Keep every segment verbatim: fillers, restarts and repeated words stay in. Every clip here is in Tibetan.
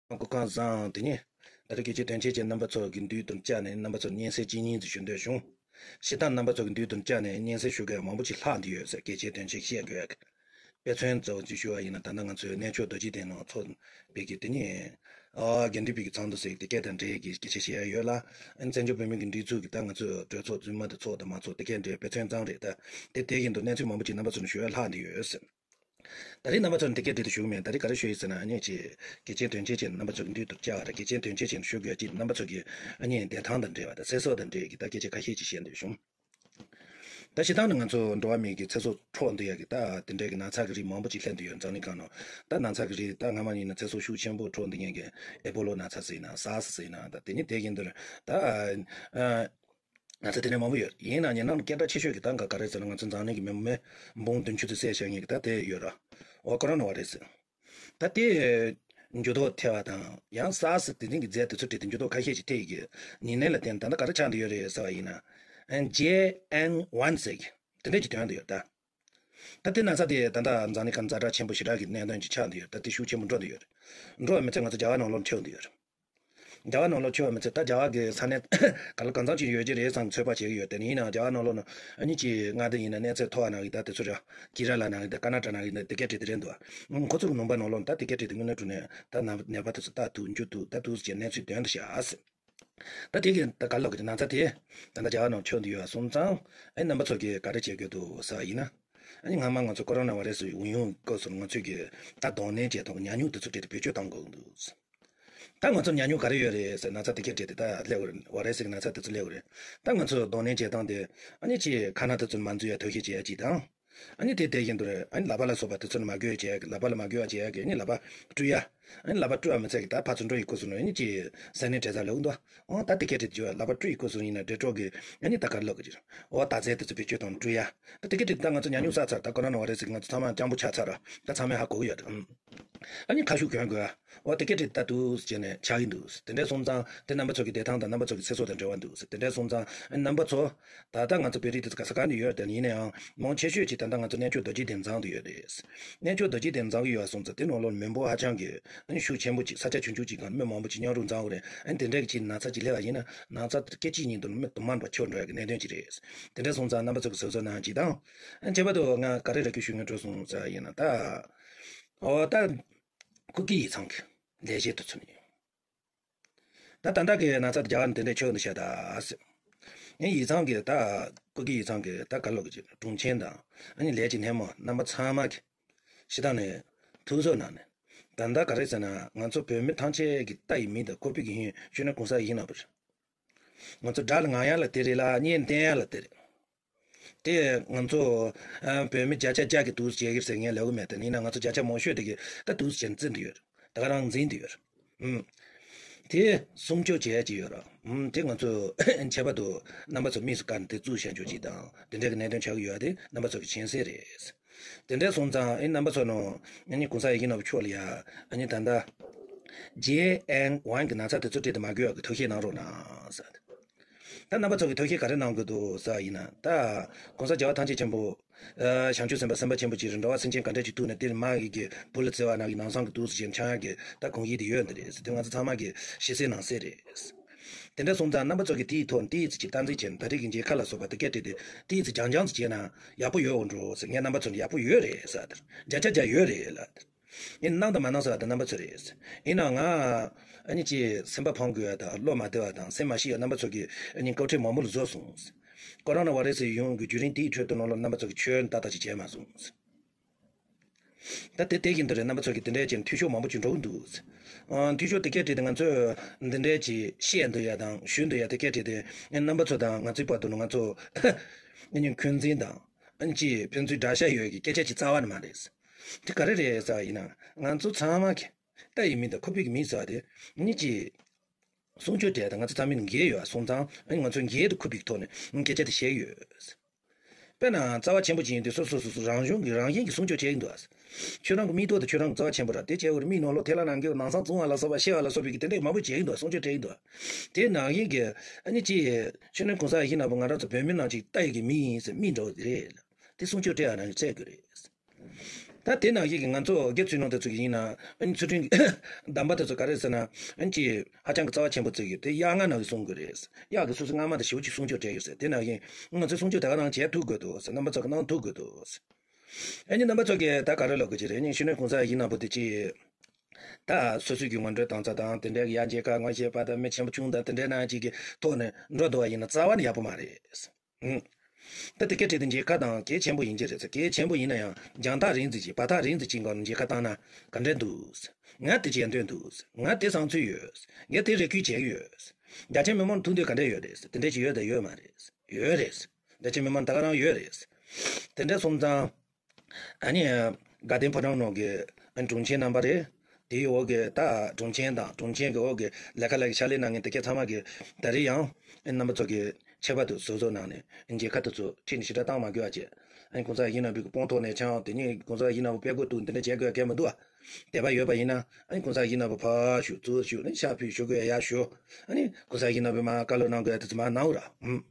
སྐུ་ཁམས་བཟང་། དེ་ནས་ད་རེས་དགེ་བཤེས་དོན་ཆེན་གྱིས་རྣམ་པ་ཚོ་གི་མདུན་དུ་བཅར་ནས་རྣམ་པ་ཚོར་སྙན་སེང་ཅི་ཉིན་ཙམ་ཞུ་འདོད་བྱུང་། སྤྱིར་བཏང་རྣམ་པ་ཚོ་གི་མདུན་དུ་བཅར་ནས་སྙན་སེང་ཞུ་དགོས་མང་པོ་ཅིག་ལྷག་བསྡད་ཡོད་ཟེར། དགེ་བཤེས་དོན་ཆེན་བཤད་དགོས་ཀྱི། དཔེ་མཚོན་གཙོ་བོ་ཅིག་ཞུ་བ་ཡིན་ན། ད་ལྟ་ང་ཚོའི་གནས་མཆོག་རྡོ་རྗེ་གདན་ནང་ཚོགས་པའི་གི་དེ་ནས་ཨ་དགེ་འདུན་པའི་གི་ཚོགས་འདུ་ཟེར་དེ་སྐད་དང་འབྲེལ་གྱི་སྐད་ཆ་བཤད་ཡ་ཡོད་ལ། ཨ་ནི་བཙན་བྱོལ་བོད་མིའི་གི་སྒྲིག་འཛུགས་ཀྱི་ད་ང་ཚོའི་གྲོས་ཚོགས་རྫུན་མ་དེ་ཚོགས་དང་མ་ཚོགས་དེ་སྐད་འདྲའི་དཔེ་མཚོན་ཙམ་རེད། ད་དེ་དེ་བཞིན་དུ་གནས་ཚུལ་མང་པོ་ཅིག་རྣམ་པ་ཚོར་ཞུ་ཡ་ལྷག་བསྡད་ཡོད་ཟེར། ད་རེས་རྣམ་པ་ཚོར་འདི་སྐད་དྲིས་ཏེ་ཞུ་གི་མེད། ད་རེས་ག་རེ་ཞུ་ཡི་ཟེར་ན། ཨ་ནི་ཅིག་དགེ་བཤེས་དོན་ཆེན་གྱིས་རྣམ་པ་ཚོ་གི་མདུན་དུ་བཅར་བ་རེད། དགེ་བཤེས་དོན་ཆེན་གྱིས་ཞུ་དགོས་ཀྱི་རྣམ་པ་ཚོ་གི་ཨ་ནི་བདེ་ཐང་དང་འབྲེལ་བ་དང་ཚེ་སྲོག་དང་འབྲེལ་གྱི་ད་སྐད་ཆ་ཁ་ཤས་ཅིག་བཤད་འདོད་བྱུང་། ད་སྤྱིར་བཏང་ནི་ང་ཚོ་འགྲོ་བ་མིའི་གི་ཚེ་སྲོག་འཕྲོག་འདི་ཡ་གི་ད་དེ་འདྲའི་གི་ན་ཚ་གི་རིགས་མང་པོ་ཅིག་སླེབས་འདི་ཡོད། འཛམ་གླིང་སྒང་ནང་ད་ན་ཚ་གི་རིགས་ད་སྔ་མ་ཡིན་ན་ཚེ་སྲོག་ཤུགས་ཆེན་པོ་འཕྲོག་འདི་ངན་གི་ཨེ་པོ་ལོ་ན་ཚ་ཟེར་ན། སཱར་སི་ཟེར་ན། ད་དེ་ནི་དེ་བཞིན་དུ་ད་ཨ་ང་ཚོ་དེ་ནས་མང་པོ་ཡོད། ཡིན་ན་ཡང་ནང་སྐད་གྲགས་ཆེ་ཤོས་ཀྱི་ད་ག་ག་རེ་ཟེར་ན། ང་ཚོ་འཛམ་གླིང་གི་མི་མེད་འབུམ་བདུན་ཅུ་དེ་བསད་བཞག་མཁན་གྱི་ད་དེ་ཡོད་ར། འོ་ཀོ་རོ་ན་བྷ་རེ་སི། ད་དེ་འགྱུར་ལྡོག་ཐེབས་པ་དང་ཡང་སཱར་སི་དེ་རིང་གི་རྫས་དེ་ཚོ་དེ་དེ་འགྱུར་ལྡོག་ཁ་ཤས་ཤིག་ཐེབས་ཡི་གི་ཉེ་གནས་ལ་བརྟེན་ད་ལྟ་ག་རེ་ཆགས་འདི་ཡོད་རེད་ཟེར་བ་ཡིན་ན། ཇེ་ཨེན་ཝན་ཟེར་གི་དེ་འདྲས་ཀྱི་དོན་དུ་ཡོད་ད། ད་དེ་ན་ཚ་དེ་ད་ལྟ་འཛམ་གླིང་ཁ་ཛ་དྲག་ཆེན་པོ་ཞེ་དྲག་གི་གནད་དོན་ཅིག་ཆགས་འདི་ཡོད། ད་དེ་ཤུགས་ཆེན་པོ་འགྲོ་འདི་ཡོད་རེད། འགྲོ་བ་མི་ཚད་ང་ཚོ་རྒྱ་གར་ནང་ལོགས་ཆགས་འདི་ཡོད་རེད། རྒྱ་གར་ནང་ལོགས་ཆོས་པ་མི་ཚེ་ད་རྒྱ་གར་གྱི་ས་གནས་ག་ལ་གང་འཚམ་ཅིག་ཡོད་ཀྱི་རེད་བསམ་ཚོད་དཔག་བྱེད་ཀྱི་ཡོད། དེ་ནི་ཡིན་ནའང་རྒྱ་གར་ནང་ལོགས་ན་ཨ་ནི་ཅིག་མངའ་སྡེ་ཡིན་ན་གནས་ཚད་མཐོ་བ་ནང་གི་ད་དེ་ཚོ་ར་ཀི་ར་ལ་ནང་གི་ད་ཀར་ནཱ་ཊ་ནང་གི་ད་དེ་ག་འདྲས་དེ་རེད་འདུག་ཨ། ཁོ་ཚོ་གི་ལུང་པ་ནང་ལོགས་ན་ད་དེ་ག་འདྲས་དེ་དངོས་གནས་དྲང་གནས་ད་ནད་ནད་པ་དེ་ཚོ་ད་འདུག་འགྱུར་འདུག་ད་འདུག་ཟེར་གྱི་གནས་ཚུལ་དོན་དུ་བཤད་ཨ་ཟེར། ད་དེ་གི་ད་ག་ལོག་གི་ན་ཚ་དེ་ད་ལྟ་རྒྱ་གར་ནང་ཆགས་འདི་ཡོད་སོང་ཙང་ཨ་ནི་རྣམ་པ་ཚོ་གིས་ག་རེ་བྱེད་དགོས་འདུག་ཟེར་བ་ཡིན་ན། ཨ་ནི་སྔ་མ་ང་ཚོ་ཀོ་རོ་ན་བྷ་རེ་སི་ཡོང་ཡོང་སྐབས་སུ་ང་ཚོས་ཀྱི་ད་གདོང་ལེན་བྱེད་སྟངས་ཉམས་མྱོང་དེ་ཚོ་སྤྲད་དེ་བེད་སྤྱོད་གཏང་དགོས་འདུག་ད་ང་ཚོར་ཉམས་མྱོང་ག་རེ་ཡོད་རེད་ཟེར། ན་ཚ་དེ་གས་སྤྲད་དེ་ད་སླེབས་པ་རེད། ཝ་རེ་སི་གི་ན་ཚ་དེ་ཚོ་སླེབས་པ་རེད། ད་ང་ཚོ་གདོང་ལེན་བྱེད་སྟངས་དེ་ཨ་ནི་ཅིག་ཁ་ན་དེ་ཚོ་མ་འཛུལ་ཡ་ཐབས་ཤེས་བྱེད་ཡ་ཅིག་དང་། ཨ་ནི་དེ་དེ་བཞིན་དུ་རེད། ཨ་ནི་ལག་པ་ལ་སོགས་པ་དེ་ཚོ་ནི་མ་འགོས་བྱེད་ཡ་གི། ལག་པ་ལ་མ་འགོས་པ་བྱེད་ཡ་གི་ཨ་ནི་ལག་པ་བཀྲུ་ཡ། ཨ་ནི་ལག་པ་བཀྲུ་བ་མི་ཚད་ཀྱི་ད་ཕར་ཚུར་འགྲོ་ཡི་སྐབས་སུ་ནི་ཨ་ནི་ཅིག་སེམས་ནད་བྲེལ་ཚ་ལོག་འདུག་འོ་ད་དེ་གས་སྤྲད་དེ་བྱོས། ལག་པ་བཀྲུ་ཡི་སྐབས་སུ་ཡིན་ན་འབྲས་གྲོགས་ཀྱི་ཨ་ནི་ད་ག་རེ་ལབ་དགོས་ཀྱི་རེད། འོ་ད་རྫས་དེ་ཚོ་བེད་སྤྱོད་གཏང་བཀྲུ་ཡ། ད་དེ་གས་སྤྲད་དེ་ད་ང་ཚོ་ཉམས་མྱོང་བསགས་ཚར། ད་ཀོ་རོ་ན་ཝ་རེ་སི་གི་ང་ཚོ་ཚང་མ་སྤྱང་པོ་ཆགས་ཚར་ར། ད་ཚང་མས་ཧ་གོ་གི་ཡོད་རེད། ཨ་ནི་ཁ་ཤུགས་གྱོན་དགོས། འོ་དེ་སྐད་དྲིས་ད་འདུག་ཟེར་ནས་ཆགས་ཀྱི་འདུག་དེ་འདྲ་སོང་ཙང་དེ་རྣམ་པ་ཚོ་གི་བདེ་ཐང་དང་རྣམ་པ་ཚོ་གི་ཚེ་སྲོག་དང་འབྲེལ་བ་འདུག་དེ་འདྲ་སོང་ཙང་ཨ་ནི་རྣམ་པ་ཚོ་ད་ལྟ་ང་ཚོ་བོད་རིགས་དེ་ཚོ་ག་ས་ག་ནས་ཡོད་དེ་ཡིན་ནའང་མང་ཆེ་ཤོས་ཀྱིས་ད་ལྟ་ང་ཚོ་གནས་མཆོག་རྡོ་རྗེ་གདན་འཛོམས་ཀྱི་ཡོད་རེད། གནས་མཆོག་རྡོ་རྗེ་གདན་འཛོམས་ཀྱི་ཡོད་སོང་ཙང་དེ་ནང་ལོགས་མི་འབོར་ཧ་ཅང་གི་ཨ་ནི་ཤུགས་ཆེན་པོ་ཅིག་ས་ཆ་ཆུང་ཆུང་ཅིག་གང་མི་མང་པོ་ཅིག་མཉམ་རུབ་འཛོམས་ཀྱི་རེད། ཨ་ནི་དེ་འདྲ་གི་ཅིག་ན་ཚ་ཅིག་སླེབས་པ་ཡིན་ན་ན་ཚ་སྐད་ཅིག་ཉིད་དུ་མི་དུ་མར་འགྲོ་ཆོག་འགྲོ་ཡ་གི་གནད་དོན་ཅིག་རེད། དེ་འདྲ་སོང་ཙང་རྣམ་པ་ཚོ་གི་གཟབ་གཟབ་གནང་ཅིག་དང་། ཨ་ཁྱད་པར་དུ་ང་ག་རེ་རེ་སྐུལ་ཞུ་སྙིང་འདོད་སོང་ཟེར་བ་ཡིན་ན། ད་འོ་ད་ཀུ་ཀི་ཡིག་ཚང་གི་ལས་བྱེད་དུ་ཚུད་ནས། ད་ད་ལྟ་གི་ན་ཚ་དེ་རྒྱ་གར་ནས་དེ་འདྲའི་ཆོག་འདུག་བཤད་ད་ཟེར། ངའི་ཡིག་ཚང་གི་ད་ཀུ་ཀི་ཡིག་ཚང་གི་ད་ག་ལོག་གི་དྲུང་ཆེན་དང་ཨ་ནི་ལས་བྱེད་སྣེ་མོ་རྣམ་པ་ཚང་མ་གི་ཕྱི་ཐང་ནས་ཐུགས་གཟབ་གནང་ནས། ད་ལྟ་ག་རེ་ཟེར་ན་ང་ཚོ་བོད་མི་ཐམས་ཅད་ཀྱི་ལྟ་ཡི་མིག་དང་ཁོག་པའི་གི་ཡིན་ཤོད་ན་གོང་ས་ཡིན་ན་བར། ང་ཚོ་དགྲ་ལ་ངན་ཡ་ལ་དེ་རེད་ལ་གཉེན་བསྟེན་ཡ་ལ་དེ་རེད། དེ་ང་ཚོ་ཨ་བོད་མི་བརྒྱ་ཆ་བརྒྱ་གི་འདུག་བྱེད་ཀྱི་ཟེར་མཁན་ལབ་གི་མེད། དེ་ཡིན་ན་ང་ཚོ་བརྒྱ་ཆ་མང་ཤོས་དེ་གི་ད་འདུག་བྱེད་འཛིན་དུ་ཡོད། ད་ག་རང་འཛིན་དུ་ཡོད། ཨུམ། དེ་སྲུང་སྐྱོབ་བྱེད་ཡ་ཅིག་ཡོད་ར། ཨུམ། དེ་ང་ཚོ་ཁྱད་པར་དུ་རྣམ་པ་ཚོ་དམིགས་སུ་བཀར་ནས་དེ་བཙུགས་བྱ་རྒྱུ་ཅིག་དང་དེ་འདྲ་གི་གནད་དོན་ཆགས་ཀྱི་ཡོད་དེ་རྣམ་པ་ཚོ་གི་མཁྱེན་གསལ་རེད། དེ་འདྲ་སོང་ཙང་ཨེ་རྣམ་པ་ཚོ་ནང་ཨ་ནི་གོང་ས་ཡིད་བཞིན་ནོར་བུ་མཆོག་ལ་ཡ་ཨ་ནི་ད་ལྟ་ཇེ་ཨེན་ཝན་གི་ན་ཚ་དེ་ཚོ་སྤྲད་དེ་མ་འགོས་ཡག་གི་ཐབས་ཤེས་གནང་རོགས་གནང་ཟེར། ད་རྣམ་པ་ཚོ་གི་ཐབས་ཤེས་ག་རེ་གནང་དགོས་འདུག་ཟེར་བ་ཡིན་ན། ད་གོང་ས་རྒྱལ་བ་ཐམས་ཅད་མཁྱེན་པ་ཨ་བྱང་ཆུབ་སེམས་དཔའ་སེམས་དཔའ་ཆེན་པོ་ཅིག་རེད། འགྲོ་བ་སེམས་ཅན་ག་འདྲ་ཅིག་ཐུག་ནས་དེར་མ་ཡི་གི་བུ་ལ་བརྩེ་བ་ནང་གི་ནང་སང་གི་འདུག་ཟེར་བྱས་འཆང་ཡག་གི་ད་དགོངས་ཡིག་དེ་ཡོད་འདི་རེད་ཟེར། དེ་ང་ཚོ་ཚང་མ་གི་ཤེས་གསལ་ནང་གསལ་རེད། དེ་འདྲ་སོང་ཙང་རྣམ་པ་ཚོ་གིས་དེའི་ཐོག་ནས་དེའི་ཚིག་ཅིག་སྟངས་འཛིན་བྱས་ནས་ད་རེས་ཀྱི་མཇལ་ཁ་ལ་སོགས་པ་དེ་སྐད་བྲིས་ཏེ་དེའི་ཚིག་རྐྱང་རྐྱང་ཙམ་བྱས་ན་ཡག་པོ་ཡོད་འགྲོ་ཟེར། ངས་རྣམ་པ་ཚོ་ནས་ཡག་པོ་ཡོད་རེད་ཟེར། དེར་བརྒྱ་ཆ་བརྒྱ་ཡོད་རེད་ལ། དེར་ངས་གནང་དང་མ་གནང་ཟེར་བ་དེ་རྣམ་པ་ཚོ་རེད། ཡིན་ནའང་ང་ཨ་ནི་ཅིག་སེམས་པ་ཕམ་དགོས་པ་དང་བློ་མ་བདེ་བ་དང་སེམས་མ་སྐྱིད་པ་རྣམ་པ་ཚོ་གིས་ཨ་ནི་སྐབས་འཕྲལ་མང་པོ་ལ་བཟོས་སོང་། ཀོ་རོ་ན་བྷ་རེ་སི་ཡོང་གི་བརྒྱུད་རིམ་དེའི་ཁྲོད་དུ་ནང་ལོགས་རྣམ་པ་ཚོ་གིས་ཆོས་ཏག་ཏག་ཅིག་བྱས་མ་སོང་། ད་དེ་དེ་བཞིན་དུ་རེད། རྣམ་པ་ཚོ་གིས་དེ་འདྲའི་ཅིག་འཐུས་ཤོར་མང་པོ་ཅིག་འགྲོ་གི་འདུག་ཨ། འཐུས་ཤོར་དེ་སྐད་བྲིས་ཏེ་ང་ཚོས་འདི་འདྲའི་ཅིག་བཤད་འདོད་ཡ་དང་ཞུ་འདོད་ཡ་དེ་སྐད་བྲིས་ཏེ་རྣམ་པ་ཚོ་དང་ང་ཚོའི་བར་དུ་ནི་ང་ཚོ་ཨ་ནི་འཁོན་འཛིན་དང་ཨ་ནི་ཅིག་ཕན་ཚུན་དགྲ་ཤ་ཡོད་ཀྱི་སྐད་ཆ་ཅིག་རྩ་བ་ནས་མ་རེད། དེ་ག་རེ་རེད་ཟེར་བ་ཡིན་ན་ང་ཚོ་ཚང་མ་གི་ལྟ་ཡི་མིག་དང་ཁོག་པའི་གི་མིག་ཟེར་བ་དེ་ཨ་ནི་ཅིག་སྲུང་སྐྱོབ་བྱས་ཏེ་ང་ཚོ་ཚང་མས་འགན་ཡོད་པ་སོང་ཙང་ཨ་ནི་ང་ཚོས་འགན་དེ་འཁུར་བའི་ཐོག་ནས་སྐད་ཆ་དེ་བཤད་ཀྱི་ཡོད། དཔེར་ན་རྩ་བ་ཆེན་པོ་ཅིག་ཡིན་དུས་སོ་སོ་སོ་སོ་རང་གཞུང་གི་རང་བཞིན་གྱི་སྲུང་སྐྱོབ་བྱེད་ཀྱི་འདུག་ཁྱོད་རང་གི་མིག་ཏོ་དེ་ཁྱོད་རང་གི་རྩ་བ་ཆེན་པོ་ར་དེ་བྱས་འོར་མིག་ནང་ལོགས་ཐལ་བ་ནང་གི་ནང་སང་བཙོང་བ་ལ་སོགས་པ་བཤད་པ་ལ་སོགས་པའི་གི་དེ་འདྲས་མང་པོ་བྱེད་ཀྱི་འདུག་སྲུང་སྐྱོབ་བྱེད་ཀྱི་འདུག་དེ་ནང་བཞིན་གྱི་ཨ་ནི་ཅི་ཁྱོད་རང་གོང་ས་ཡིད་བཞིན་ནོར་བུ་ང་རང་ཚོ་བོད་མི་ནང་ཅིག་ལྟ་ཡི་གི་མི་ཡིན་ཟེར་མིག་འདྲ་བོ་དེ་རེད་ལ་དེ་སྲུང་སྐྱོབ་སྤྲད་ཡ་ནང་བྱེད་དགོས་རེད། ད་དེ་ནང་བཞིན་གྱི་ང་ཚོ་དགེ་ཚུལ་སྣང་དེ་ཚོ་གི་ཡིན་ན་ཨ་ནི་ཚུལ་ཁྲིམས་ཀྱི་གདམས་པ་དེ་ཚོ་ག་རེ་ཟེར་ན་ཨ་ནི་ཅི་ཧ་ཅང་གི་རྩ་བ་ཆེན་པོ་བརྩི་གི་ཡོད། དེ་དབྱར་རྔ་ནང་གི་གསུང་གི་རེད། དབྱར་གི་སོ་སོ་སྔ་མ་དང་ཞེ་པོ་ཅིག་གསུང་ཆོས་སྤྲད་ཡོད་ཟེར། དེ་ནང་བཞིན་ང་ཚོས་གསུང་ཆོས་དེ་ག་རང་བྱེད་ཐུབ་དགོས་འདུག་ཟེར། རྣམ་པ་ཚོ་གི་གནང་ཐུབ་དགོས་འདུག་ཟེར། ཨ་ནི་རྣམ་པ་ཚོ་གིས་ད་ག་རེ་ལབ་དགོས་ཀྱི་རེད། ཨ་ནི་གཞོན་ནུ་གོང་ས་ཡིན་ན་པོ་དེ་ཅི། ད་སོ་སོའི་གི་ངོ་སྤྲོད་བཏང་ཚར་དང་དེ་འདྲའི་གི་ཡ་མཇལ་ཁ་ངོ་ཤེས་པ་དང་མི་ཆེན་པོ་ཆུང་དང་དེ་འདྲའི་ནང་ཅིག་གི་ཐོག་ནས་འགྲོ་འདུག་པ་ཡིན་ན་རྩ་བ་ནས་ཡག་པོ་མ་རེད། ཨུམ། ད་དེ་སྐད་བྲིས་ཏེ་མཇལ་ཁ་དང་གལ་ཆེན་པོ་ཡིན་གྱི་རེད་ཟེར། གལ་ཆེན་པོ་ཡིན་ན་ཡང་རྒྱང་ཐག་རིང་ཙམ་ཅིག་བར་ཐག་རིང་ཙམ་ཅིག་སྒང་ནས་མཇལ་ཁ་བཏང་ན་ག་འདྲ་འདུག་ཟེར། ང་དེ་བྱེད་འདོད་འདུག་ཟེར། ང་དེ་བསམ་ཚུལ་ཡོད་ཟེར། ངས་དེ་རེ་སྐུལ་བྱེད་ཀྱི་ཡོད་ཟེར། རྒྱ་ཆེ་མི་མང་ཐུག་འདོད་ག་འདྲ་ཡོད་རེད་ཟེར། དེ་འདྲ་ཅིག་ཡོད་དང་ཡོད་མ་རེད་ཟེར། ཡོད་རེད་ཟེར། རྒྱ་ཆེ་མི་མང་ད་ག་རང་ཡོད་རེད་ཟེར། དེ་འདྲ་སོང་ཙང་། ཨ་ནི། དགའ་ལྡན་ཕོ་བྲང་ནང་གི་ཨ་དྲུང་ཆེ་རྣམ་པ་རེད། དེའི་འོག་གི་ད་དྲུང་ཆེ་དང་དྲུང་ཆེ་གི་འོག་གི་ལས་ཀ་ལས་ཀྱི་ཕྱག་ལས་གནང་མཁན་དེ་གའི་ཚང་མ་གི་ད་རེས་ཡང་ཨ་རྣམ་པ་ཚོ་གི་ཆད་པ་དུ་བཟོ་བཟོ་གནང་ནས་མཇལ་ཁ་དེ་ཚོ་ཁྲིད་ནས་ཞེ་དྲག་བཏང་མ་དགོས་པ་བྱས། ཨ་ནི་གོང་ས་ཡིན་ན་བུ་གི་དཔུང་ཐོག་ནས་ཆང་དེ་ནས་གོང་ས་ཡིན་ན་བུ་དཔེ་དགོས་འདུག་འདི་འདྲ་བྱེད་དགོས་གལ་མི་འདུག་ཨ། དད་པ་ཡོད་པ་ཡིན་ན་ཨ་ནི་གོང་ས་ཡིན་ན་བུ་ཕར་ཞུ་ཚུར་ཞུ་ནས་ཤ་ཕུད་ཞུ་དགོས་ཡ་ཞུ། ཨ་ནི་གོང་ས་ཡིན་ན་བུ་མ་བཀའ་སློབ་གནང་དགོས་ཡ་དེ་ཚོ་མ་གནང་ར། ཨུམ།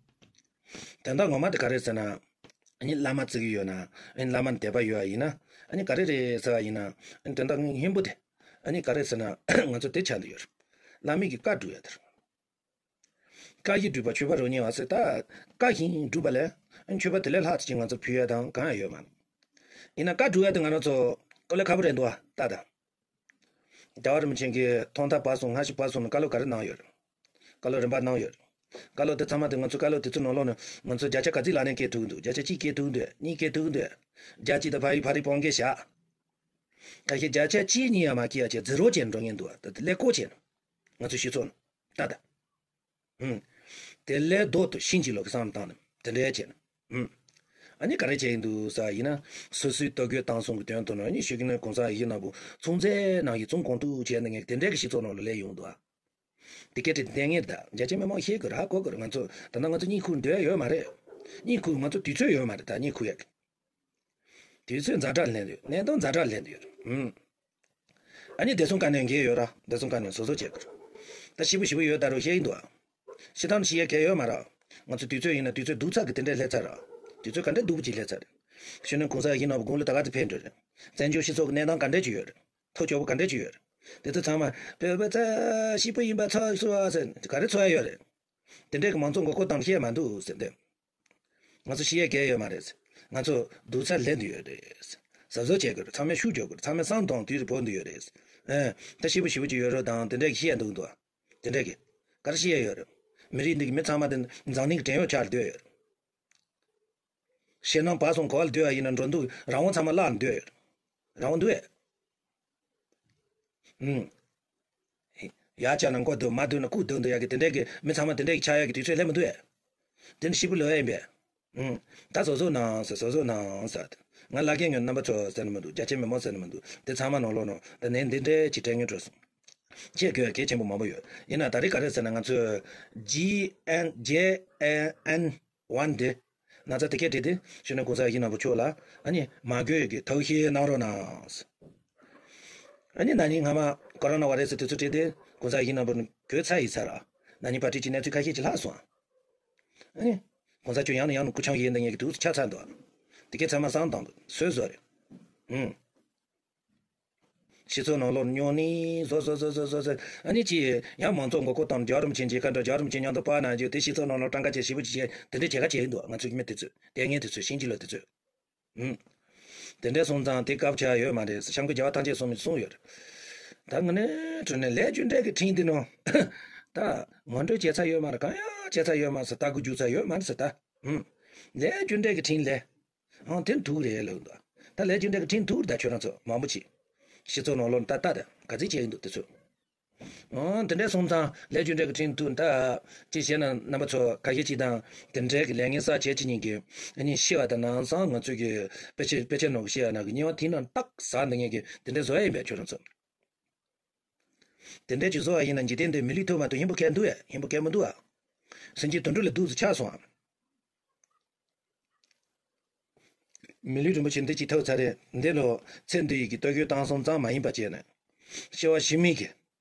དོན་དག་ངོ་མ་དེ་ག་རེ་ཟེར་ན། ཨ་ནི་བླ་མ་བརྩི་གི་ཡོད་ན། ཨ་ནི་བླ་མ་ལ་དད་པ་ཡོད་པ་ཡིན་ན། ཨ་ནི་ག་རེ་རེད་ཟེར་བ་ཡིན་ན། ཨ་ནི་དོན་དག་སྙིང་པོ་དེ། ཨ་ནི་ག་རེ་ཟེར་ན་ང་ཚོ་དེ་ཆགས་འདུག་ཡོད་རེད། བླ་མའི་གི་བཀའ་སྒྲུབ་ཡ་དེ་རེད། བཀའ་བཞིན་སྒྲུབ་པ་ཆོས་པ་རོ་མཉེས་པ་ཟེར། ད་བཀའ་བཞིན་སྒྲུབ་པ་ལས་ཨ་ནི་ཆོས་པ་དེ་ལས་ལྷག་ཅིག་ང་ཚོ་ཕུལ་ཡ་དང་གང་ཡང་ཡོད་མ་རེད། ཡིན་ན་བཀའ་སྒྲུབ་ཡ་དེ་ང་རང་ཚོ་ཀོ་ལེ་ཁ་པོ་རེད་འདུག་ཨ་ད་ད། རྒྱལ་བ་རིན་པོ་ཆེ་གིས་ཐོག་མཐའ་བར་གསུམ་སྔ་ཕྱི་བར་གསུམ་ལ་བཀའ་སློབ་ག་རེ་གནང་ཡོད་རེད། བཀའ་སློབ་རིམ་པ་གནང་ཡོད་རེད། བཀའ་སློབ་དེ་ཚང་མ་དེ་ང་ཚོ་བཀའ་སློབ་དེ་ཚོ་ནང་ལོགས་ནས་ང་ཚོ་བརྒྱ་ཆ་ག་ཚོད་ལག་ལེན་འཁེལ་ཐུབ་འདུག་བརྒྱ་ཆ་གཅིག་འཁེལ་ཐུབ་འདུག་གཉིས་འཁེལ་ཐུབ་འདུག་བརྒྱ་གཅིག་དང་ཕ་ཡི་ཕ་རི་སྤོང་གེ་བཞག་ཁ་ཤས་བརྒྱ་ཆ་གཅིག་གཉིས་ཡང་མ་འཁེལ་ཡ་བྱས་ཛི་རོ་བྱས་ནས་འགྲོ་མཁན་འདུག་ད་དེ་ཀླད་ཀོར་བྱས་ནས། ང་ཚོ་སྤྱི་ཚོགས་ནང་ད་ད། ཧུམ། དེ་ལས་ལྡོག་ཏུ་ཕྱིན་ཅི་ལོག་གི་བསམ་བཏང་ནས་དེ་འདྲའི་བྱས་ནས། ཧུམ། ཨ་ནི་ག་རེ་བྱས་ཡིན་འདུག་ཟེར་ཡིན་ན། སོ་སོའི་ལྟོ་གོས་གཏམ་གསུམ་གྱི་དོན་དུ་ནོ་ཨ་ནི་ཤོད་ཀྱི་ནི་གོང་ས་ཡིན་ན་བུ་ཚོང་རྫས་ནང་བཞིན་ཚོང་གང་ཐུབ་བྱས་ནས་ངས་དེ་འདྲའི་གི་སྤྱི་ཚོགས་ནང་ལ་སླེབས་ཡོང་འདུག་ཨ། དེ་སྐད་དྲིས་ལྟས་ངན་ད་རྒྱ་ཆེ་མི་མང་ཤེས་དགོས་ར་གོ་དགོས་ར། ང་ཚོ་ད་ལྟ་ང་ཚོ་གཉིད་ཁུག་འདོད་ཡ་ཡོད་མ་རེད། གཉིད་ཁུག་ང་ཚོ་དུས་ཚོད་ཡོད་མ་རེད་ད་གཉིད་ཁུག་ཡ་གི། དུས་ཚོད་ཛ་དྲག་ལེན་ཡོད། གནད་དོན་ཛ་དྲག་ལེན་ཡོད། ཨུམ། ཨ་ནི་བདེ་སྲུང་དཀའ་གནད་འགེལ་ཡོད་ར། བདེ་སྲུང་དཀའ་གནད་བཟོ་བཟོ་བྱེད་དགོས། ད་ཞི་བུ་ཞི་བུ་ཡོད་ད་རུང་བཤད་ཡིན་འདུག་ཨ། ཤི་ཐང་ཤི་ཡ་གལ་ཡོད་མ་ར། ང་ཚོ་དུས་ཚོད་ཡིན་ན་དུས་ཚོད་སྡུག་ཚ་གི་དེ་འདྲས་སླེབས་ཚར་ར། དུས་ཚོད་ག་འདྲས་སྡུག་པོ་ཅིག་སླེབས་ཚར་རེད། གཞོན་ནུ་གོང་ས་ཡིན་ན་དགུང་ལོ་ད་ག་ཚོད་ཕེབས་འགྲོ་རེད། བཙན་བྱོལ་སྤྱི་ཚོགས་ཀྱི་གནས་སྟངས་ག་འདྲས་ཅིག་ཡོད་རེད། ཐོ་ཅོག་པོ་ག་འདྲས་ཅིག་ཡོད་རེད། དེ་ཚོ་ཚང་མ་བོད་པ་ཚ་ཞི་བུ་ཡིན་པ་ཚོ་སུ་བ་ཟེར་ག་རེ་ཚོར་ཡ་ཡོད་རེད། དེ་འདྲས་ཀྱི་མང་ཚོགས་མགོ་སྐོར་བཏང་བཤད་མ་འདུག་ཟེར་འདོད། ང་ཚོ་ཤི་ཡས་གལ་ཡོད་མ་རེད། ང་ཚོ་སྡུག་ཚ་ལེན་དུ་ཡོད་རེད། གཟབ་གཟབ་བྱེད་དགོས་རེད། ཚང་མས་ཤུགས་རྒྱོབ་དགོས་རེད། ཚང་མས་བསམ་བཏང་དུས་རེ་བོར་དུ་ཡོད་རེད། ཨེ། ད་ཤི་བོ་ཤི་བོ་ཅིག་ཡོད་རོགས་དང་དེ་འདྲས་ཀྱི་ཤི་ཡས་འདུག་འདུག་དེ་འདྲས་ཀྱི་ག་རེ་ཤི་ཡས་ཡོད་རེད། མི་རིགས་འདི་གི་མི་ཚང་མ་དེ་འཛམ་གླིང་གི་བྲན་གཡོག་ཆགས་སྡོད་ཡོད་རེད། ཕྱི་ནང་བར་གསུམ་ག་བ་ལ་སྡོད་ཡ་ཡིན་ན་འགྲོ་འདུག་རང་དབང་ཚང་མ་བརླག་ནས་སྡོད་ཡོད་རེད། རང་དབང་འདུག་ཨེ། ཨུམ། ཡར་བཅར་ན་མགོ་སྡུག་མར་སྡུག་ན་སྐུ་སྡུག་འདུག་ཡ་གི་དེ་འདྲས་ཀྱི་མི་ཚང་མ་དེ་འདྲས་ཀྱི་ཆགས་ཡ་གི་དུས་ཚོད་སླེབས་མི་འདུག་ཨེ། དེ་ནི་ཤི་བོ་ལོས་ཡིན་པས། ཨུམ། ད་བཟོ་བཟོ་གནང་ཟེར་བཟོ་བཟོ་གནང་ཟེར། ང་ལ་རྒན་ངོས་རྣམ་པ་ཚོ་ཟེར་ནི་མི་འདུག་རྒྱ་ཆེ་མི་མང་ཟེར་ནི་མི་འདུག་དེ་ཚང་མ་ནང་ལོགས་ནང་ད་ནས་འདི་འདྲའི་ཅིག་དྲན་ངེས་འགྲོ་སོང་། ཁྱེད་དགོས་གལ་ཆེན་པོ་མང་པོ་ཡོད། ཡིན་ན་ད་རེས་ག་རེ་ཟེར་ན་ང་ཚོས་ཇི་ཨེན་ཇེ་ཨེན་ཨེན་ཝན་དེ་ན་ཚ་དེ་སྐད་བྲིས་ཏེ་གཞོན་ནུ་གོང་ས་ཡིན་ན་བུ་མཆོག་ལ་ཨ་ནི་མ་དགོས་ཀྱི་ཐུགས་བཞེས་གནང་རོགས་གནང་། ཨ་ནི་ན་ནིང་སྔ་མ་ཀོ་རོ་ན་བྷ་རེ་སི་དེ་ཚོ་བྲིས་ཏེ་གོང་ས་ཡིན་ན་བུ་གོས་ཚ་ཡི་ཚ་ར་ན་ནིང་པར་ཏི་ཅི་གནས་ཚུལ་ཁ་ཤས་ཅིག་ལྷག་སོང་། ཨ་ནི། གོང་ས་མཆོག་ཡང་ནས་ཡང་ནས་སྐུ་ཆང་ཡིན་ད་ངས་ཀྱི་དུས་སུ་ཆ་ཚང་འདུག་དེ་གས་ཚང་མ་བསམ་བཏང་འདུག་སོས་བཟོ་རེད། ཨུམ། སྤྱི་ཚོགས་ནང་ལོགས་ཉོ་ནི་བཟོ་བཟོ་བཟོ་བཟོ་བཟོ་བཟོ་ཨ་ནི་ཅི་ཡང་མང་ཚོགས་མགོ་སྐོར་བཏང་རྒྱ་རིམ་ཆེན་གྱི་ཁ་འདྲ་རྒྱ་རིམ་ཆེན་མཉམ་དུ་པ་ན་རྒྱུ་དེ་སྤྱི་ཚོགས་ནང་ལོགས་གྲངས་ཀ་ཆེ་ཞེ་པོ་ཅིག་བྱས་དེ་འདྲའི་བྱེད་ཁ་བྱས་ཡིན་འདུག་ང་ཚོའི་མི་དེ་ཚོས་དེ་ངས་དེ་ཚོས་ཤིང་གཅིག་ལ་དེ་ཚོས། ཨུམ། དེ་འདྲ་སོང་ཙང་དེ་སྐབས་ཆ་ཡོད་མ་རེད་ཟེར་སྐྱབས་མགོན་རྒྱལ་བ་ཐམས་ཅད་གསུམ་གྱིས་གསུངས་ཡོད་རེད། ད་ངས་ནས་དྲན་ནས་ལས་རྒྱུ་འབྲས་ཀྱི་ཕྲིན་འདི་ནོ། ད་ངོ་སྤྲོད་བྱེད་ས་ཡོད་མ་རེད། གང་ཡང་བྱེད་ས་ཡོད་མ་རེད་ཟེར། ལྟ་སྐུལ་རྒྱུག་ས་ཡོད་མ་རེད་ཟེར་ད། ཨུམ། ལས་རྒྱུ་འབྲས་ཀྱི་ཕྲིན་ལས། ཨང་དེ་འདུག་རེད་ལབ་འདུག་ད་ལས་རྒྱུ་འབྲས་ཀྱི་ཕྲིན་འདུག་ད་ཁྱོད་རང་ཚོ་མང་པོ་ཅིག་སྤྱི་ཚོགས་ནང་ལོགས་ད་ལྟ་ད་ག་ཚོད་བྱས་ཡིན་འདུག་དེ་ཚོ། ཨང་དེ་འདྲ་སོང་ཙང་ལས་རྒྱུ་འབྲས་ཀྱི་ཕྲིན་འདུག་ད་ཅི་བྱས་ན་རྣམ་པ་ཚོ་ཁ་ཤས་ཅིག་དང་དེ་འདྲའི་གི་ལས་ངན་བསགས་བྱས་ཅི་ཉིན་གི་ཨ་ནི་ཤི་བ་དང་ནང་སང་ང་ཚོ་གི་དཔེ་ཆ་དཔེ་ཆ་ནང་གི་ཤི་བ་ནང་གི་ཉེས་པ་དེ་ནང་རྟགས་ཟ་འདི་ངས་གི་དེ་འདྲ་བཟོ་ཡ་ཡིན་པས་ཁྱོད་རང་ཚོ། དེ་འདྲའི་ཅིག་བཟོ་བ་ཡིན་ན་འཇིག་རྟེན་འདི་མི་ལུས་ཐོབ་མ་ཐོབ་ཧིན་པོ་གལ་འདུག་ཨ། ཧིན་པོ་གལ་མི་འདུག་ཨ། སེམས་ཅན་དུད་འགྲོ་ལས་སྡུག་ཙམ་ཆགས་སོང་ཨ། མི་ལུས་རིན་པོ་ཆེ་འདི་ཅིག་ཐོབ་ཚར་རེད། འདི་ལོ་ཚེ་འདི་ཡི་གི་ལྟོ་གོས་གཏམ་གསུམ་ཙམ་མ་ཡིན་པ་བྱས་ནས། སྐྱེ་བ་ཕྱི་མའི་གི་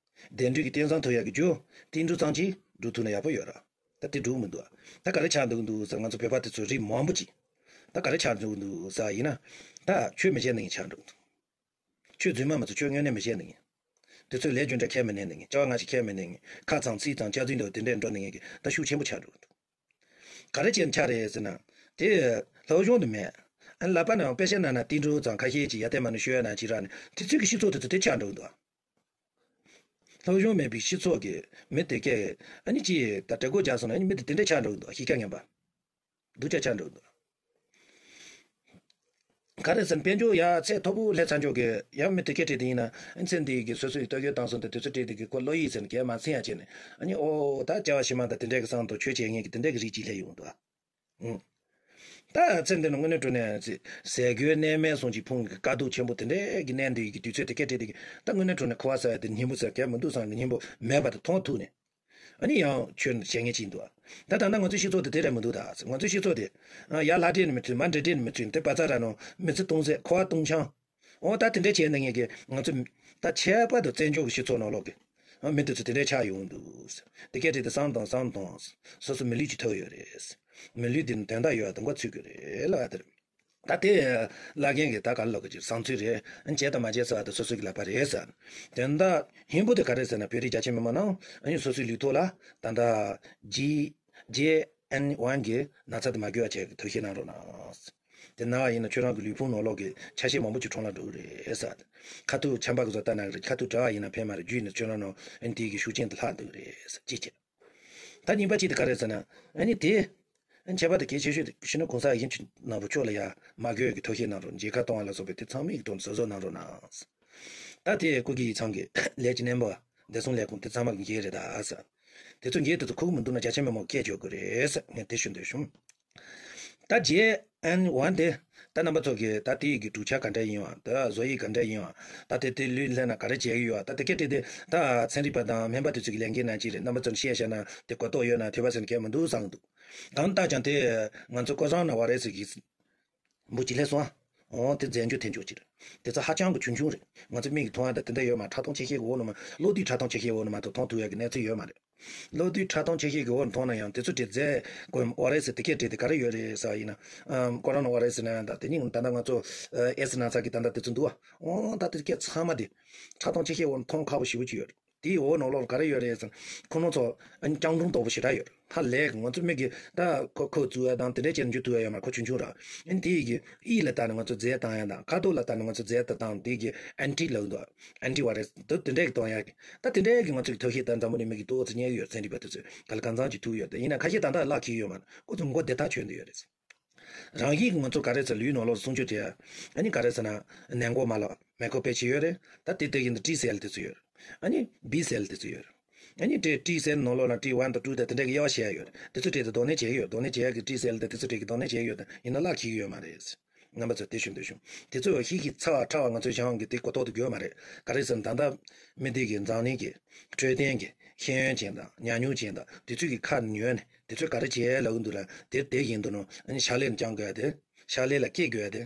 བདེ་འགྲོའི་གི་རྟེན་བཟང་ཐོབ་ཡག་གི་རྒྱུ་དེ་འདྲ་ཙམ་ཅིག་སྒྲུབ་ཐུབ་ན་ཡག་པོ་ཡོད་ར། ད་དེ་འགྲུབ་མི་འདུག་ཨ། ད་ག་རེ་ཆགས་འདུག་འདུག་ཟེར་ང་ཚོ་བོད་པ་དེ་ཚོ་རིགས་མང་པོ་ཅིག་ད་ག་རེ་ཆགས་འདུག་འདུག་ཟེར་ཡིན་ན། ད་ཆོས་མི་བྱེད་ནི་ཆགས་འགྲོ་འདུག་ཆོས་རྫུན་མ་མ་ཚོ་ཆོས་དངོས་གནས་མི་བཤད་ནི་ཡིན། དེ་ཚོས་ལས་རྒྱུ་འབྲས་ཁས་མི་ལེན་ནི་ཡིན། སྐྱེ་བ་སྔ་ཕྱི་ཁས་མི་ལེན་ནི་ཡིན། ཁ་ཚང་ཚིག་ཚང་སྐྱག་རྫུན་འདྲ་བོ་དེ་འདྲས་འགྲོ་ནི་ཡིན་གི། ད་ཤུགས་ཆེན་པོ་ཆགས་འགྲོ་གི་འདུག་ག་རེ་བྱས་ནས་ཆགས་རེད་ཟེར་ན། དེ་སློབ་སྦྱོང་དུ་མེད། ཨ་ལག་པ་ནང་དཔེ་ཆ་ནང་ན་ཏིལ་འབྲུ་ཙམ་ཁ་ཤས་ཅིག་ཡར་ལྟས་མ་ནུ་ཤོད་ན་ཅིག་རག་ནས་དེ་ཚོའི་གི་སྤྱི་ཚོགས་དེ་ཚོ་དེ་ཆགས་འགྲོ་གི་འདུག་སློབ་སྦྱོང་མེད་པའི་སྤྱི་ཚོགས་ཀྱི་མི་དེ་གས་ཨ་ནི་ཅིག་ད་དྲེད་ཀོ་རྒྱག་སོང་ན་ཨ་ནི་མི་དེ་དེ་འདྲས་ཆགས་འགྲོ་གི་འདུག་གཤིས་ཀ་ངན་པ། སྡུག་ཅག་ཆགས་འགྲོ་གི་འདུག་ག་རེ་ཟེར་ན་དཔལ་འབྱོར་ཡ་ཚད་མཐོ་པོ་སླེབས་ཚར་འཇོག་གི་ཡང་མི་དེ་སྐད་བྲིས་དེ་ཡིན་ན་ཨ་ཚེ་འདི་གི་སོ་སོའི་ལྟོ་གོས་བཏང་སོང་དེ་དུས་ཚོད་བྲིས་དེ་གི་ཁོ་བློ་ཡིད་ཟེར་ན་གས་མ་ཚིམ་ཡ་བྱས་ནས་ཨ་ནི་ཨོ་ད་སྐྱ་བ་ཤི་མ་ད་དེ་འདྲས་གི་སང་དུ་ཆོས་བྱེད་ངེས་ཀྱི་དེ་འདྲས་གི་རིགས་ཅིག་སླེབས་ཡོང་འདུག་ཨ། ད་ཚེ་འདི་ནི་དངོས་གནས་དྲང་གནས་ཟས་གོས་གནས་མལ་སོགས་ཀྱི་ཕུང་གི་དཀའ་སྡུག་ཆེན་པོ་དེ་འདྲས་ཀྱི་གནས་འདི་གི་དུས་ཚོད་དེ་སྐད་བྲིས་དེ་གི་ད་དངོས་གནས་དྲང་གནས་ཁུ་བ་ཟ་ཡ་དེ་སྙིང་པོ་ཟ་གས་མི་འདུག་བསམ་གི་སྙིང་པོ་མེད་པ་དེ་མཐོང་ཐུབ་ནས། ཨ་ནི་ཡང་ཁྱོད་བྱེད་ངེས་ཅིག་འདུག་ད་ད་ལྟ་ང་ཚོའི་སྤྱི་ཚོགས་དེ་དེ་རེད་མི་འདུག་ད་ང་ཚོའི་སྤྱི་ཚོགས་དེ་ཡར་ལྷ་འདྲེ་ནི་མི་ཚུད་མར་འདྲེ་འདྲེ་ནི་མི་ཚུད་དེ་བ་ཚ་ར་ནོ་མི་ཚེ་སྟོང་ཟད་ཁོ་བ་སྟོང་ཆང་། འོ་ད་དེ་འདྲས་བྱས་ན་ངེད་ཀྱི་ང་ཚོ་ད་ཁྱད་པར་དུ་བཙན་བྱོལ་གྱི་སྤྱི་ཚོགས་ནང་ལོག་གི་མི་དེ་ཚོ་དེ་འདྲས་ཆགས་ཡོང་འདུག་དེ་སྐད་བྲིས་དེ་བསམ་དང་བསམ་དང་སོ་སོ་མི་ལུས་ཅིག་ཐོབ་ཡོད་རེད། མི་ལུས་འདི་ནི་དོན་དག་ཡོད་དང་མགོ་ཚོས་ཀྱི་རེད་ལ་དེར། ད་དེ་བླ་རྒན་གྱིས་ད་ག་ལ་ལོག་གི་ཅིག་བསམ་ཚུལ་རེད། བྱས་དང་མ་བྱས་ཟེར་བ་དེ་སོ་སོ་གི་ལག་པ་རེད་ཟེར། དོན་དག་སྙིང་པོ་དེ་ག་རེད་ཟེར་ན་བོད་རིགས་རྒྱ་ཆེ་མི་མང་རྣམས་ཨ་ནི་སོ་སོའི་ལུས་ཐོག་ལ་ད་ལྟ་ཇི་ཇེ་ཨེན་ཝན་གྱི་ན་ཚ་དེ་མ་འགོས་པ་བྱས་ཀྱི་ཐབས་ཤེས་གནང་རོགས་གནང་། དེ་ན་བ་ཡིན་ན་ཁྱོད་རང་གི་ལུས་ཕུང་ནང་ལོགས་ཀྱི་ཆ་ཤས་མང་པོ་ཅིག་གྲོངས་ལ་འགྲོ་གི་རེད་ཟེར། ཁ་ཐུག་ཆམ་པ་གི་བཟོ་ལྟ་ན་གི་རེད། ཁ་ཐུག་གྲྭ་བ་ཡིན་ན་ཕན་མ་རེད། རྒྱུད་ནི་ཁྱོད་རང་ནང་ཨ་ནི་དེ་གི་ཤུགས་རྐྱེན་དེ་ལྷག་འདུག་གི་རེད་ཟེར་ཅི་བྱེད། ད་གཉིས་པ་གཅིག་དེ་ག་རེ་ཟེར་ན། ཨ་ནི་དེ། ཨ་ནི་ཁྱད་པར་དུ་གལ་ཆེ་ཤོས་དེ་ཤི་ན་གོང་ས་ཡིན་གྱི་ནག་པོ་ཕྱོགས་ལ་ཡ་མ་དགོས་ཀྱི་ཐབས་ཤེས་གནང་རོགས། མཇལ་ཁ་གཏོང་བ་ལ་སོགས་པའི་དེ་ཚང་མའི་གི་དོན་དུ་གཟབ་གཟབ་གནང་རོགས་གནང་། ད་དེ་སྐུ་སྒེར་ཡིག་ཚང་གི་ལས་ཀྱི་སྣེ་མོ་བ་བདེ་སྲུང་ལས་ཁུངས་དེ་ཚང་མ་གི་འགན་རེད་ད་ཟེར། དེ་ཚོ་འགན་དེ་ཚོ་ཁུར་མི་འདུག་ན་རྒྱ་ཆེ་མི་མང་སྐད་བརྗོད་དགོས་རེད་ཟེར་ངས་དེ་ཞུ་འདོད་བྱུང་། ད་ཇེ་ཨེན་ཝན་དེ་ད་རྣམ་པ་ཚོ་གིས་ད་དེའི་གི་གྲུབ་ཆ་ག་འདྲ་ཡིན་བ་ད་བཟོ་ཡིག་ག་འདྲ་ཡིན་བ་ད་དེ་དེ་ལུས་ལྷན་ན་ག་རེ་བྱེད་ཀྱི་ཡོད་བ་ད་དེ་སྐད་བྲིས་དེ་ད་ཚན་རིག་པ་དང་སྨན་པ་དེ་ཚོ་གི་ལས་འགན་ནང་གཅིག་རེད། རྣམ་པ་ཚོར་བཤད་བཞག་ན་དེ་གོ་རྟོགས་ཡོད་ན་ཐོས་པ་ཟེར་མཁན་མི་འདུག་བསམ་གི་འདུག་གང་ལྟར་ཀྱང་དེ་ང་ཚོ་ཀོ་རོ་ན་བྷ་རེ་སི་གི་འབུ་ཅི་ལས་སོང་ཨ། འོ་དེ་རྫས་འགྱུར་ཐེབས་འཇོག་ཅིག་རེད། དེ་ཚོ་ཧ་ཅང་གི་ཆུང་ཆུང་རེད། ང་ཚོ་མིག་གིས་མཐོང་ཡ་ད་དེ་འདྲ་ཡོད་མ་རེད། ཕྲ་མཐོང་ཆེ་ཤེལ་གི་འོག་ནས་མ་གློག་རྡུལ་ཕྲ་མཐོང་ཆེ་ཤེལ་འོག་ནས་མ་གཏོགས་མཐོང་ཐུབ་ཡ་གི་གནས་ཚུལ་ཡོད་མ་རེད། གློག་རྡུལ་ཕྲ་མཐོང་ཆེ་ཤེལ་གྱི་འོག་ནས་མཐོང་ན་ཡང་དེ་ཚོ་དེ་རྫས་ཀོ་ཨོ་རེ་སི་དེ་སྐད་བྲིས་དེ་ག་རེ་ཡོད་རེད་ཟེར་བ་ཡིན་ན། ཨམ་ཀོ་རོ་ན་ཨོ་རེ་སི་ན་ད་དེ་ཉིན་ད་ལྟ་ང་ཚོ་ཨེ་སི་ན་ཚ་གི་ད་ལྟ་དེ་ཚོ་འདུག་ཨ། འོ་ད་དེ་སྐད་ཚང་མ་དེ་ཕྲ་མཐོང་ཆེ་ཤེལ་འོག་ནས་མཐོང་ཁག་པོ་ཞེ་པོ་ཅིག་ཡོད་རེད། དེའི་འོག་ནང་ལོགས་ལ་ག་རེ་ཡོད་རེད་ཟེར་ན། ཁོ་རང་ཚོ་ཨ་ནི་རྐྱང་དྲུང་དོག་པོ་ཞེ་དྲག་ཡོད་རེད། ཧ་ལས་གི་ང་ཚོ་མིག་གིས་ད་ཁོ་ཁོ་བཙུགས་ཡ་དང་དེ་འདྲས་བྱས་ནས་འཇུ་ཐུབ་ཡ་ཡོད་མ་རེད། ཁོ་ཆུང་ཆུང་ར། ཨ་ནི་དེ་ཡི་གི་ཡིད་ལ་བལྟས་ནས་ང་ཚོ་རྫས་བཏང་ཡ་དང་ཁ་དོག་ལ་བལྟས་ནས་ང་ཚོ་རྫས་ད་བཏང་དེ་གི་ཨན་ཊི་ལབ་འདུག་ཨན་ཊི་བྷ་རེ་སི་དེ་དེ་འདྲས་གི་གཏོང་ཡ་གི་ད་དེ་འདྲས་གི་ང་ཚོ་གི་ཐབས་ཤེས་ད་འཛམ་བུ་གླིང་མི་གི་ཏོག་ཙམ་རྙེད་ཡོད། ཚན་རིག་པ་དེ་ཚོས་ག་ལ་གང་འཚམ་ཅིག་ཐུག་ཡོད་དེ་ཡིན་ན་ཁ་ཤས་ད་ལྟ་ལག་འཁྱེར་ཡོད་མ་རེད། ཁོ་ཚོ་མགོ་བདེ་ཐག་ཆོད་འདི་ཡོད་རེད། རང་བཞིན་གྱིས་ང་ཚོ་ག་རེ་ཟེར་ལུས་ནང་ལོགས་སུ་སྲུང་སྐྱོབ་བྱེད་ཡ། ཨ་ནི་ག་རེ་ཟེར་ན། ནད་འགོག་མ་ལག་མེ་ཁོ་པེ་ཆི་ཡོད་རེད། ད་དེ་དེ་བཞིན་དུ་ཊི་སེལ་དེ་ཚོ་ཡོད་རེད། ཨ་ནི་བི་སེལ་དེ་ཚོ་ཡོད་རེད། ཨ་ནི་དེ་ཊི་སེལ་ནང་ལོགས་ལ་ཊི་ཝན་དང་ཊུ་དང་དེ་འདྲ་གི་དབྱེ་བ་ཕྱེ་ཡ་ཡོད་རེད། དེ་ཚོ་དེ་དེ་གདོད་ནས་བྱེད་ཀྱི་ཡོད། གདོད་ནས་བྱེད་ཡ་གི་ཊི་སེལ་དང་དེ་ཚོ་དེ་གི་གདོད་ནས་བྱེད་ཀྱི་ཡོད་དེ་ཡིན་ན་ལག་འཁྱེར་གྱི་ཡོད་མ་རེད། རྣམ་པ་ཚོ་དེ་ཞུ་འདོད་བྱུང་། དེ་ཚོ་ཤིག་ཤིག་ཚ་བ་ཕྲ་བ་ང་ཚོས་གཞན་གྱི་དེ་གོ་རྟོགས་དེ་དགོས་མ་རེད། ག་རེ་ཟེར་ན་ད་ལྟ་མི་སྡེ་གི་འཛམ་གླིང་གི་འཕྲོད་བསྟེན་གྱི་ཤེས་ཡོན་ཅན་དང་ཉམས་མྱོང་ཅན་དང་དེ་ཚོས་ཀྱི་ཁ་ཉོན་ནས། དེ་ཚོས་ག་རེ་བྱས་ལབ་ཀྱི་འདུག་ལ། དེ་དེ་བཞིན་དུ་ནོ་ཨ་ནི་ཕྱག་ལས་ལ་བསྐྱང་དགོས་ཡ་དེ། ཕྱག་ལས་ལ་སྐྱེལ་དགོས་ཡ་དེ།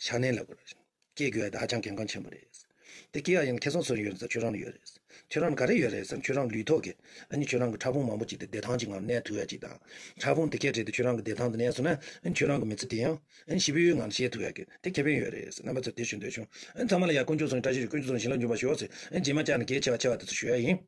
ཕྱག་ལས་ལ་དགོས་རེད། སྐྱེལ་དགོས་ཡ་དེ་ཧ་ཅང་གལ་འགངས་ཆེན་པོ་རེད། དེ་སྐྱེལ་ཡ་ཡིན་ན་ཁེ་བཟང་སུར་ཡོད་རེད་ཟེར་ཁྱོད་རང་ལ་ཡོད་རེད། ཁྱོད་རང་ལ་ག་རེ་ཡོད་རེད་ཟེར་ན་ཁྱོད་རང་ལུས་ཐོག་གི་ཨ་ནི་ཁྱོད་རང་གི་ཕྲ་ཕུང་མང་པོ་ཅིག་དེ་བདེ་ཐང་ཅིག་ངང་གནས་ཐུབ་ཡ་ཅིག་དང་། ཕྲ་ཕུང་དེ་སྐད་བྲིས་ཏེ་ཁྱོད་རང་གི་བདེ་ཐང་དུ་གནས་སོང་ན་ཨ་ནི་ཁྱོད་རང་གི་མི་ཚེ་དེ་ཡང་ཨ་ནི་ཞི་བའི་ངང་ནས་སྐྱེལ་ཐུབ་ཡ་གི་དེ་ཁེ་ཕན་ཡོད་རེད་ཟེར་རྣམ་པ་ཚོ་དེ་ཞུ་འདོད་བྱུང་། ཨ་ནི་ཚང་མ་ལ་ཡ་དཀོན་མཆོག་གསུམ་གྱི་བཀྲ་ཤིས་ཤོག་དཀོན་མཆོག་གསུམ་བྱིན་རླབས་འབྱུང་བར་ཤོག་ཟེར་ཨ་ནི་རྗེས་མ་བཅར་ནས་གལ་ཆེ་བ་ཆེ་བ་དེ་ཚོ་ཞུ་ཡ་ཡིན།